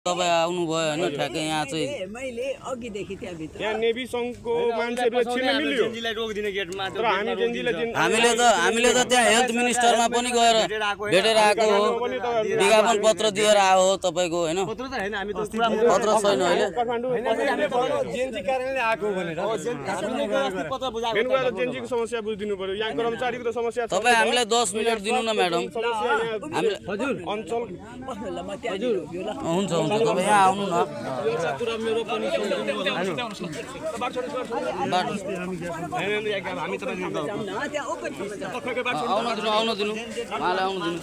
तपाईँ आउनुभयो होइन ठ्याक्कै यहाँ चाहिँ मैले अघिदेखि त्यहाँभित्र यहाँ नेभी सङ्घको मान्छेहरूले छिर्न मिल्यो तर हामीले त त्यहाँ हेल्थ मिनिस्टरमा पनि गएर भेटेर आएको हो विज्ञापन पत्र दिएर आयो हो तपाईँको होइन पत्र छैन अहिले मेन कुरा त जेनजीको समस्या बुझिदिनु पर्यो यहाँ कर्मचारीको त समस्या छ तपाईँ हामीलाई 10 मिनट दिनु न म्याडम अञ्चल हुन्छ हुन्छ तपाईँ यहाँ आउनु न आउनु दिनु उहाँलाई आउनु दिनु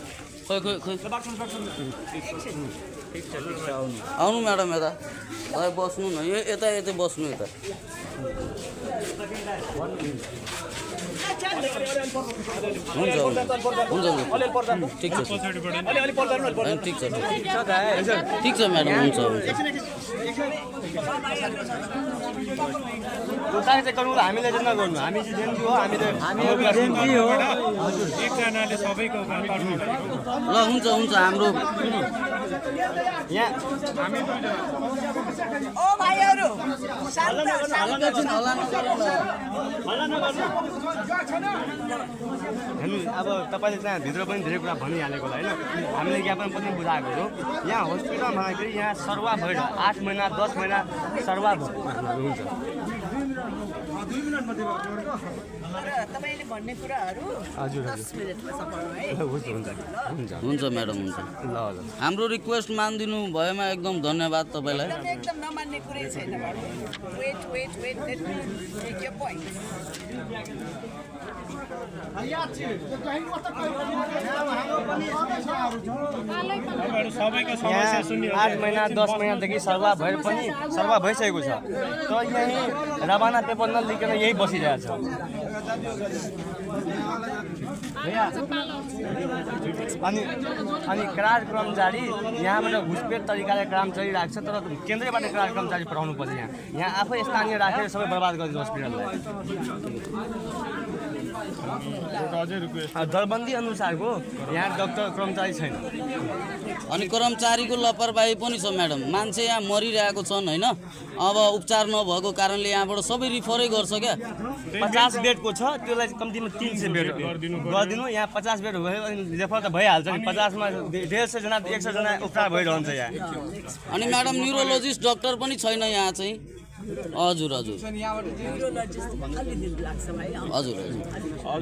खोइ आउनु म्याडम यता तपाईँ बस्नु न यता बस्नु यता हुन्छ ठिक छ म्याडम हुन्छ हामीले चाहिँ नगर्नु हामी चाहिँ जेनजी हो ल हुन्छ हाम्रो यहाँ ओ भाइहरु हेर्नु अब तपाईँले त्यहाँ भित्र पनि धेरै कुरा भनिहालेको होला होइन हामीले ज्ञापन पनि बुझाएको हो यहाँ हस्पिटलमा फेरि यहाँ सर्वा भएर 8 महिना 10 महिना सर्वा हुन्छ तपाईले भन्ने कुराहरु 10 मिनेटमा सफल है हुन्छ म्याडम हुन्छ ल हाम्रो रिक्वेस्ट मानिदिनु भएमा एकदम धन्यवाद तपाईलाई एकदम नमान्ने कुरै छैन wait let me take your point सबैको समस्या 8 महिना 10 महिनादेखि सर्वा भएर पनि सर्वा भइसकेको छ तर यही रवाना पेपर नलिकन यही बसिरहेछ अनि करार कर्मचारी यहाँबाट घुसपेट तरिकाले काम चलिरहेको छ तर केन्द्रबाट करार कर्मचारी पठाउनु पर्छ यहाँ आफै स्थानीय राखेर सबै बर्बाद गरिदिनु हस्पिटललाई दरबन्दी अनुसारको यहाँ डाक्टर कर्मचारी छैन अनि कर्मचारीको लापरवाही पनि छ म्याडम मान्छे यहाँ मरिरहेको छन् होइन अब उपचार नभएको कारणले यहाँबाट सबै रिफरै गर्छ क्या 50 बेडको छ त्यसलाई कम्तीमा 300 बेड गरिदिनु यहाँ 50 बेड भयो अनि रेफर त भइहाल्छ नि 50 मा 150 जना 100 जना उपचार भइरहन्छ यहाँ अनि म्याडम न्युरोलोजिस्ट डाक्टर पनि छैन यहाँ चाहिँ हजुर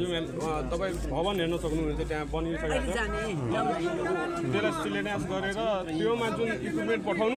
म्याम तपाईँ भवन हेर्न सक्नुहुन्छ त्यहाँ बनिसकेको छ त्यसलाई सिलेन्डर गरेर त्योमा जुन इक्विपमेन्ट पठाउनु